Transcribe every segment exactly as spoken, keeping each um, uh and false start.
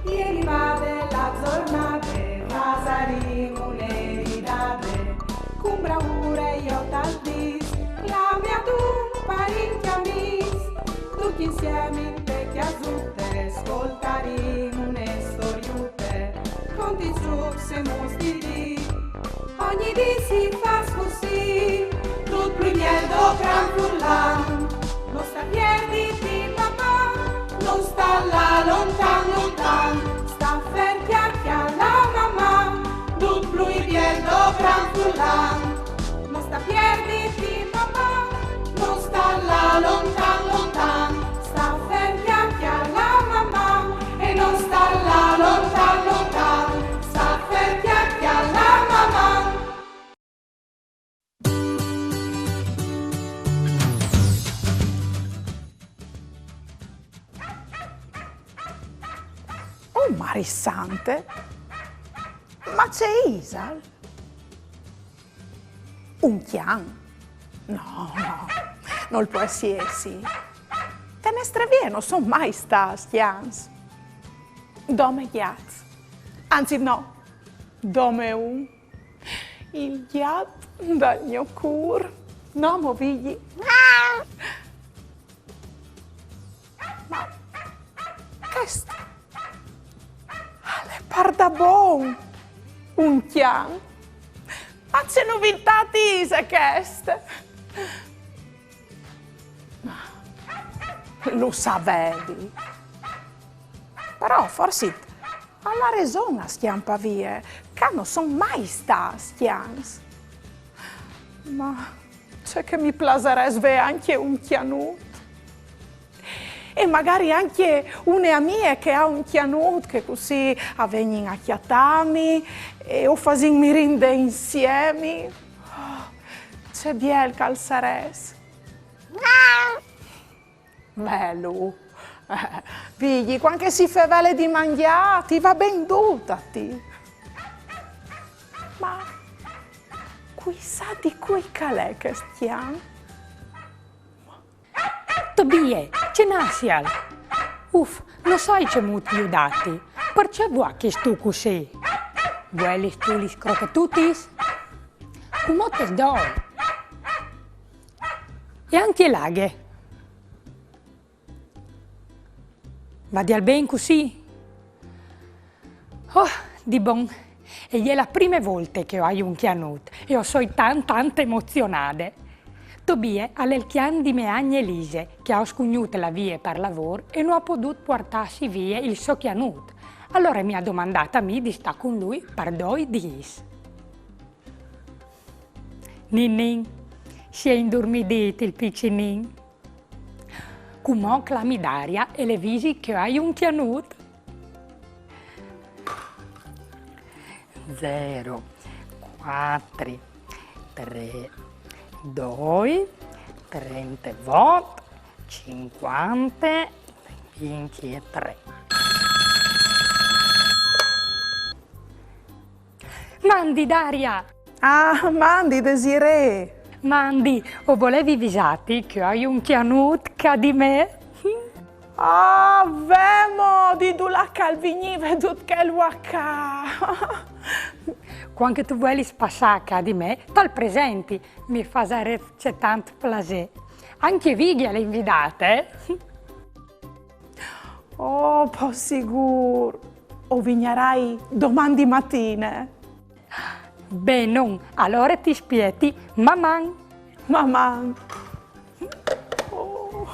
Ieri vade la zornade, fasarìn une ridade, cun braure jo tal dis, clami adun parint e amis, ducj insiemi inte cjasute, scoltarìn une storiute, cuant che zucchemus di dì. Ogni dì si fâs cussì, dut plui biel do cran furlan. No sta pierditi, Maman, no sta lâ lontan, lontan. Sta fer, cjale, cjale, Maman, dut plui biel do cran furlan. No sta pierditi, Maman, no sta lâ lontan, lontan. Sta fer, cjale, cjale, Maman, e no sta lâ lontan, lontan. Sta fer, cjale, cjale, Maman. Oh, Marie Sante, ma ce isal? Un cjan? No, no, nol pues jessi. Te nestre vie no son mai stâts cjans. Dome gjats. Anzit no, dome un. Il gjat dal gno cûr. No, mo Vigji. Ma chest al è pardabon un cjan. Ma ce novitât ise cheste? Lu savevi. Però forsit al à reson a scjampâ vie, ca no son mai stâts cjans. Ma ce che mi plasarès vê ancje un cjanut. E magari ancje une amie che e à un cjanut, che cussì a vegnin a cjatâmi e o fasìn mirinde insiemi. Oh, ce biel che al sarès. Belu. Eh, Vigji, cuant che si fevele di mangjâ, ti va ben dut a ti. Ma cui sa di cui che al è chest cjan? Tobie, ce nasial? Uf, no sai cemût judâti. Parcè vuachistu cussì? Vuelistu lis crochetutis? Cumò tes doi. E ancje la aghe. Vadial ben cussì? Oh, di bon, e je la prime volte che o ai un cjanut e o soi tant, tant emozionade. Tobie al è il cjan di mê agne Elise, che e à scugnût lâ vie par lavôr e no à podût puartâsi vie il so cjanut. Alore mi à domandât a mi di stâ cun lui par doi dîs. Ninin, si è indurmidît il piçinin. Cumò o clami Daria e le visi che o ai un cjanut. Zero, cuatri, trê, doi, trentevot, cincuante, vincjetrê. Mandi, Daria! Ah, mandi, Desirée! Mandi, o volevi visâti che o ai un cjanut ca di me. Ah, ve mo, di dulà che al vignive dut chel vuacâ! Cuant che tu vuelis passâ ca di me, tal presenti, mi fasarès tant plasê. Ancje Vigji al è invidât, eh? Oh, po sigûr. O vignarai doman di matine. Benon, alore ti spieti, Maman. Maman. Oh.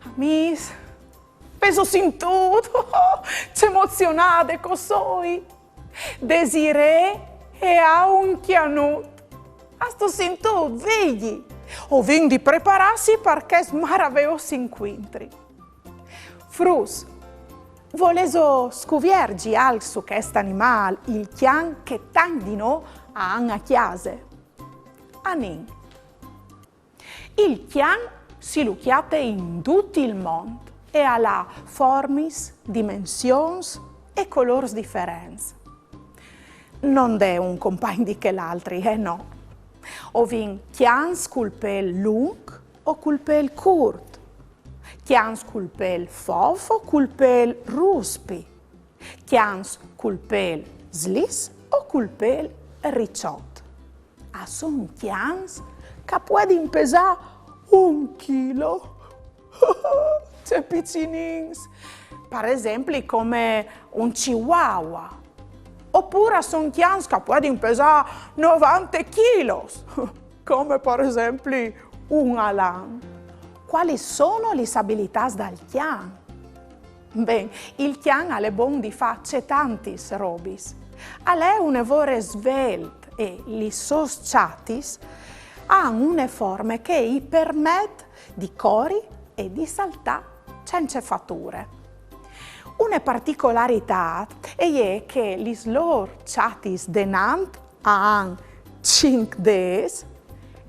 Amîs, vêso sintût? Ce emozionade che o soi. Desirée e à un cjanut. Âstu sintût, Vigji? O vin di preparâsi par chest maraveôs incuintri. Fruts, volêso scuvierzi alc su chest animâl, il cjan, che tancj di nô a àn a cjase? Anìn. Il cjan si lu cjate in dut il mont e al à formis, dimensions e colôrs diferents. No 'nd è un compagn di chel altri, eh no. O vin cjans cul pêl lunc o cul pêl curt. Cjans cul pêl fof o cul pêl ruspi? Cjans cul pêl slis o cul pêl riçot? A son cjans che a puedin pesâ un chilo. Ce piçinins! Par esempli come un chihuahua. Opûr a son cjans che a puedin pesâ novante chilos, come par esempli un alan. Cualis sono lis abilitâts dal cjan? Ben, il cjan al è bon di fâ cetantis robis. Al è une vore svelt e lis sôs çatis a àn une forme che i permet di cori e di saltâ cence fature. Une particolaritât e je che lis lôr çatis denant a àn cinc dêts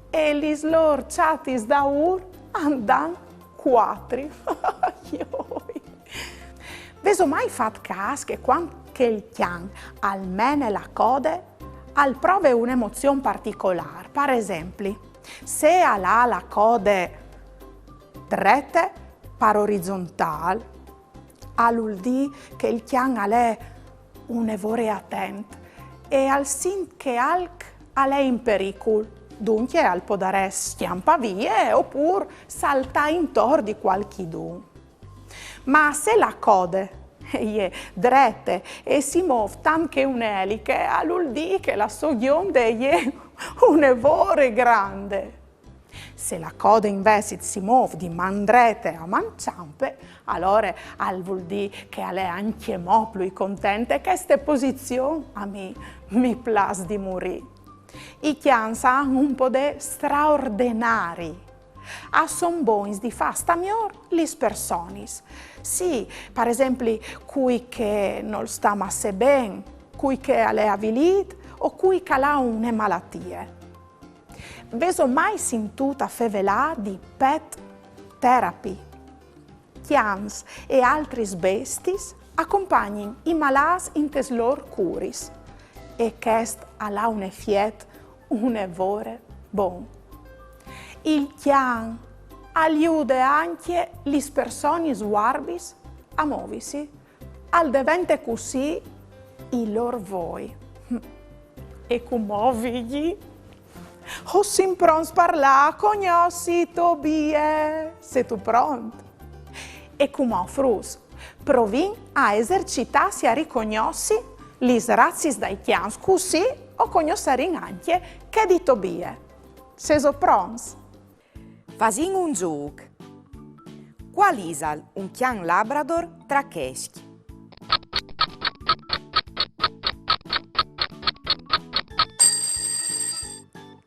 e lis lôr çatis daûr a 'nd àn cuatri. Joi! Vêso mai fat câs che cuant che il cjan al mene la code, al prove une emozion particolâr? Par esempli, se al à la code drete, par orizontâl, al vûl dî che il cjan al è une vore atent e al sint che alc al è in pericul. Duncje al podarès scjampâ vie opûr saltâ intor di cualchidun. Ma se la code e je drete e si môf tant che une eliche, al vûl dî che la sô gjonde e je une vore grande. Se la code invezit si môf di man drete a man çampe, alore al vûl dî che al è ancjemò plui content e cheste posizion a mi mi plâs di murî. I cjans a àn un podê straordenari. A son bogns di fâ stâ miôr lis personis. Sì, par esempli, cui che nol sta masse ben, cui che al è avilît o cui che al à une malatie. Vêso mai sintût a fevelâ di pet therapy? Cjans e altris bestiis a compagnin i malâts intes lôr curis e chest al à un efiet une vore bon. Il cjan al jude ancje lis personis vuarbis a movisi, al devente cussì i lôr voi. E cumò, Vigji, o sin pronts par lâ a cognossi Tobie. Sêstu pront? E cumò, fruts, provìn a esercitâsi a ricognossi lis racis dai cjans, cussì o cognossarìn ancje chê di Tobie. Sêso pronts? Fasìn un zûc. Cuâl isal un cjan labrador tra chescj?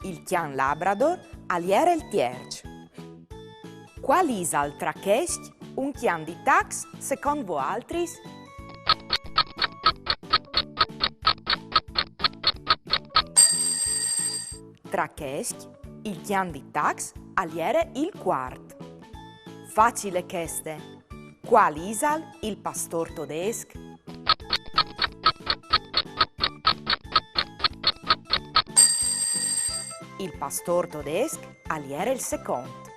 Il cjan labrador al jere il tierç. Cuâl isal tra chescj un cjan di tacs secont voaltris? Tra chescj, il cjan di tacs al jere il cuart. Facile cheste. Cuâl isal il pastôr todesc? Il pastôr todesc al jere il secont.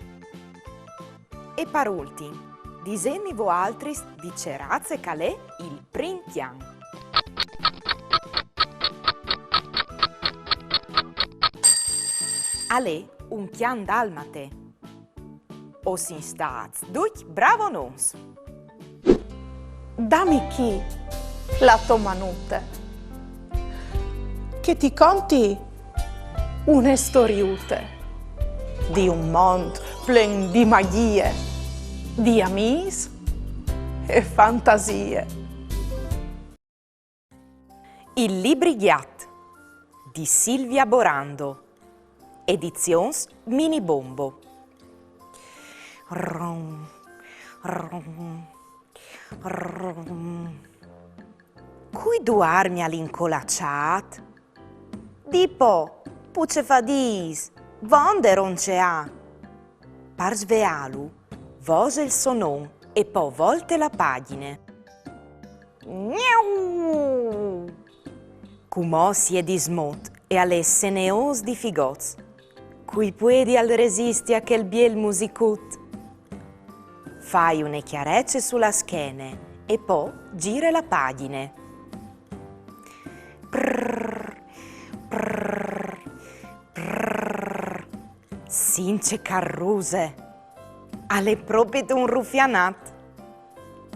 E par ultin, disêtmi voaltris di ce raze che al è il prin cjan. Al è un cjan dalmate. O sin stâts ducj bravonons! Dami chi la tô manute, che ti conti une storiute di un mont plen di magjie, di amîs e fantasie. Il libri gjat di Silvia Borando, edizions Minibombo. Rum, rum, rum. Cui duarmial incolaçât? Dì po, puce fadîs, vonde ronceâ? Par sveâlu, vose il so non e po volte la pagjine. Gnau! Cumò si è dismot e al è seneôs di figots. Cui puedial resisti a chel biel musicut? Fai une cjarece su la schene e po gire la pagjine. Prrr, prrr, prrr. Sint ce che al ruse! Al è propit un rufianat!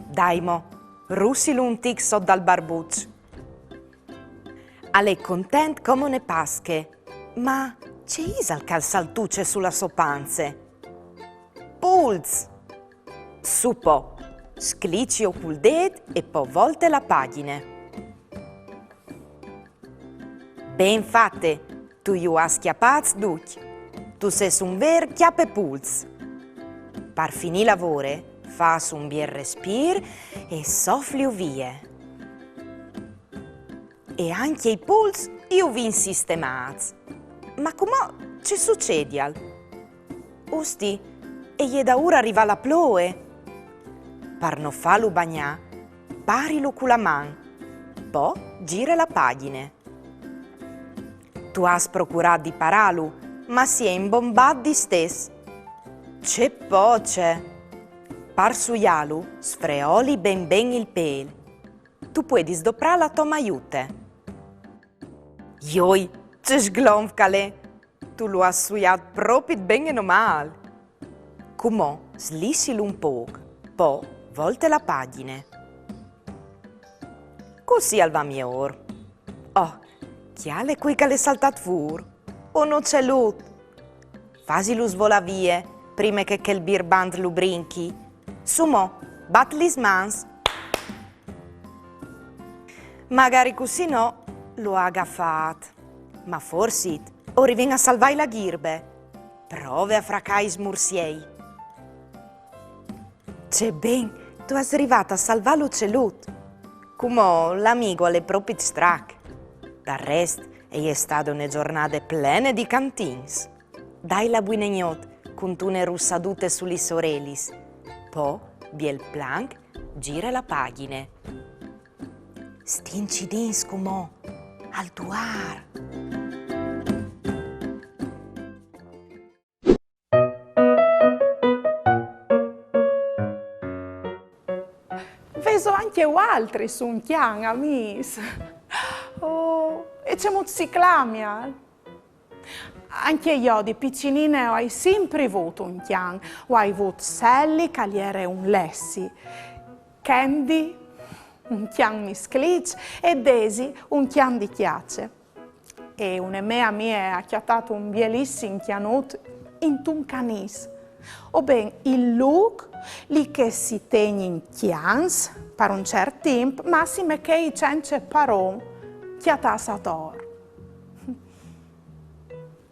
Dai mo, rusilu un tic sot dal barbuç. Al è content come une Pasche, ma ce isal che al saltuce su la sô panze? Pulçs! Su po, sclicjo cul dêt e po volte la pagjine. Ben fate, tu ju âs cjapâts ducj. Tu sês un vêr cjapepulçs. Par finî la vore, fâs un biel respîr e soflju vie. E ancje i pulçs ju vin sistemâts. Ma cumò ce sucedial? Usti, e je daûr a rivâ la ploie. Par no fâlu bagnâ, parilu cu la man, po gire la pagjine. Tu âs procurât di parâlu, ma si è imbombât distès. Ce poce! Par suiâlu, sfreòli ben ben il pêl. Tu puedis doprâ la tô maiute. Joi, ce sglonf che al è! Tu lu âs suiât propit ben e no mâl. Cumò slissilu un pôc, po volte la pagjine. Cussì al va miôr. Oh, cjale cui che al è saltât fûr. Un ucelut! Fasilu svolâ vie, prime che chel birbant lu brinchi. Su mo, bat lis mans! Magari cussì no lu à gafât. Ma forsit o rivìn a salvâi la ghirbe. Prove a fracâ i smursiei. Ce ben, tu âs rivât a salvâ l'ucelut. Cumò l'amigo al è propit strac. Dal rest, e je stade une zornade plene di cantins. Dai la buine gnot cuntune russadute su lis orelis. Po, biel planc, gire la pagjine. Stin cidins cumò, al duar. Vêso ancje vualtris un cjan, amîs? Oh, e cemût si clamial? Ancje jo di piçinine o ai simpri vût un cjan. O ai vût Sally, che al jere un lessi, Candy, un cjan miscliç, e Daisy, un cjan di cjace. E une mê amie e à cjatât un bielissim cjanut intun canîs. O ben, il lûc li che si tegnin cjans par un cert timp, massime chei cence paron cjatâts ator.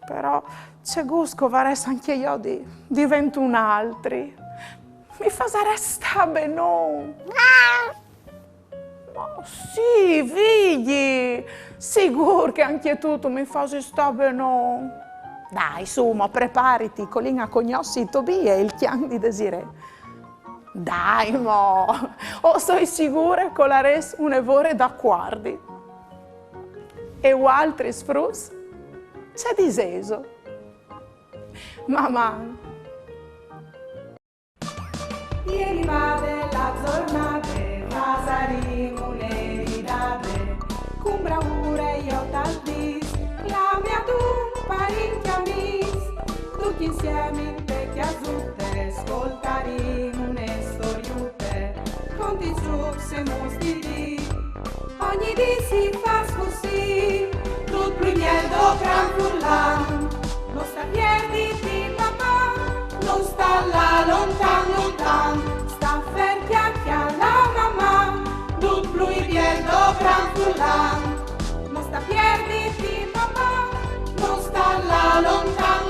Però ce gust che o varès ancje jo di, di vê un altri. Mi fasarès stâ benon. Ma sì, Vigji! Sigûr che ancje tu tu mi fasis stâ benon. Dai, su mo, prepariti, che o lin a cognossi Tobie, il cjan di Desirée. Dai mo, o soi sigure che o larês une vore d'acuardi. E vualtris fruts? Ce disêso? Maman! E rivade la zornade, fasarìn une ridade, cun braure jo tal dîs, clami adun parint e amîs, ducj insiemi inte cjasute, scoltarìn une storiute, conti, zûcs e muts di dì. Ogni dì si fâs cussì, dut plui biel do cran furlan. No sta pierditi, Maman, no sta lâ lontan, lontan. Sta fer, cjale la Maman, dut plui biel do cran furlan. No sta pierditi, Maman, no sta lâ lontan,